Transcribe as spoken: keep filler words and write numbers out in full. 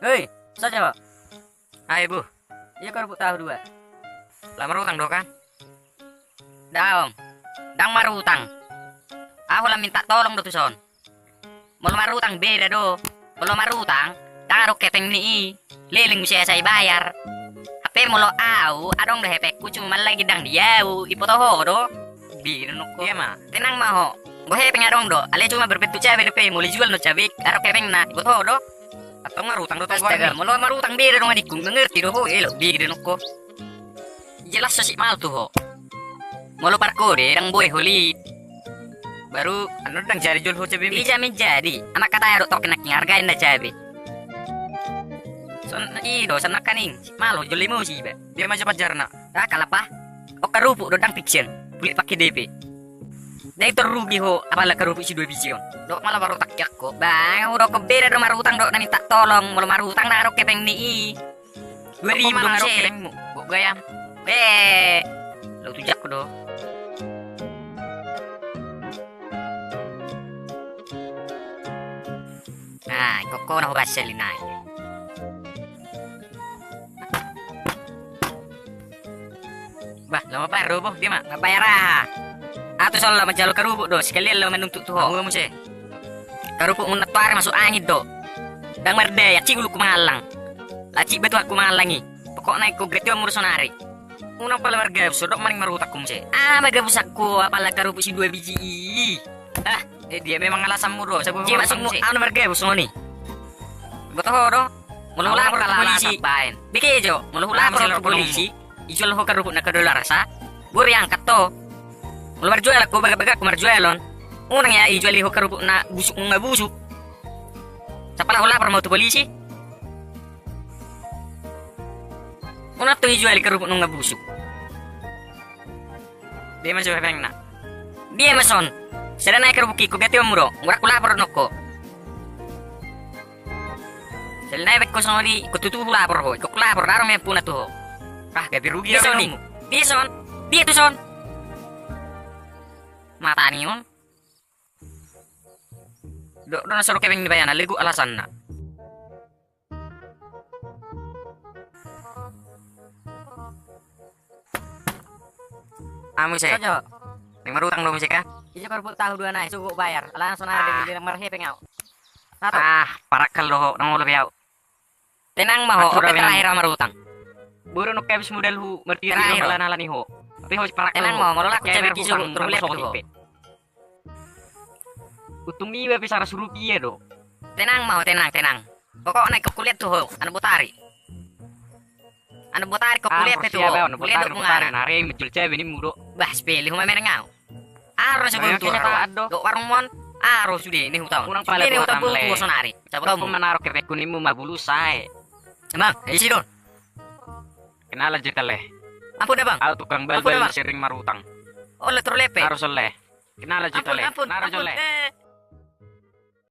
Hei, saja. Ai bu. Ia karupuk tahu dua. Lah marutang do kan? Daong. Ndang marutang. Ahu lam minta tolong do tuson. Molo marutang beda do. Molo marutang, ndang adong hepeng ni i. Leleng muse asa i bayar. Hape molo au adong do hepengku, cuma lagi ndang di au, iboto ho do. Beda nokko. Ia ma. Tenang ma ho. Bo hepeng adong do, alai cuma berbentuk cabe dope, molo ijual no cabe adong hepengna, iboto ho do. Antong marutang do tu. Astaga, molo marutang beda dong adingku, ngerti do ho elo beda nokko. Jelas sasik mal tu ho. Molo parkode ndang boi ho lit. Baru anu ndang jadi jol ho cabe mi. Ija menjadi. Anak kata adok toke nangkin hargain na cabe. Son i do san nakaning. Sik mal ho jol limo siba. Dia maju pajarna. Ah kalapa. O karupuk do ndang fiction. Bulik pake D P. Dai tor rugi ho apala karupuk si dua biji on. Dok mala baru tak jakko. Bang udah kebeda do marutang dok na minta tolong. Molo marutang na adok hepeng ni i. Dua ribu dong se. Bok gaya. Eh. Lo tu jakko do. Nah, koko na ho basel nai. Bah, lama bayar do boh dia ma. Lama bayar aha? Ahu tu son laho manjalo karupuk do, sekalian laho manuntut tu ho. Ahu muse. Karupuk mun na tuari masuk angin do. Ndang mardaya, cik ulukku mangallang. Lah cik batu aku mangallang i. Pokokna ingkon gantion muse sonari. Unang pala margabus, sodok maning marutang ho muse. Ah, margabus aku apala karupuk si dua biji i. Ah, eh dia memang alasanmu do. Jadi maksudmu ahu na margabus songon i? Boto ho do. Molo hulapor tu polisi. Bege jo, molo hulapor tu polisi. Ijual ho karupuk na kedaluarsa. Baru iangkat ho. Molo marjual ho bagak-bagak ho marjualon. Unang ia ijual ho karupuk na busuk nunga busuk. Sampala hulapor ma ho tu polisi. Unang tong ijual karupuk nunga busuk. Dia ma jo hepengna. Dia ma son. Sada nai karupuk i, ingkon gantion muse do. Mura hulapor nokko. Sada nai baen ho songon i, ingkon tutu hulapor ho. Ingkon hulapor, daro memang puna tu ho. Ah, gabe rugi. Dia son i. Dia son. Dia tu son. Mata ni on. Dok do na soro hepeng ni bayana, legu alasanna. Amu se. Sojo. Ning marutang do muse ka? Ija karupuk tahu dua nai, cukup bayar. Alana sonari dengke marhepeng au. Ah, parakal do ho, ndang olo be au. Tenang ma ho, oke terakhir au marutang. Boru nuk habis modalhu martiri alana ni ho. Tapi ho parakal. Tenang ma ho, molo laku cewek ki cukup terlihat tu ho. Untung iba pe saratus rupiah do. Tenang ma ho, tenang, tenang. Pokokna ingkon kuliat tu ho, anu botari. Anu botari ingkon kuliat pe tu ho. Kuliat do mungana. Nari menjual cewek ni mudo. Bah, sepele ho mamereng au. Aro na sebelum tu aro. Dok warung mon. Aro sude ni hutang. Unang pala ni hutang tu ho sonari. Sabar kamu. Manaro kepekku ni mu mabulu sae. Emang, isi don. Kenalan jeta le. Ampun abang. Au tukang balbal sering marutang. Ole terlepe. Aro sole. Kenalan jeta le. Ampun, ampun. Naro jole.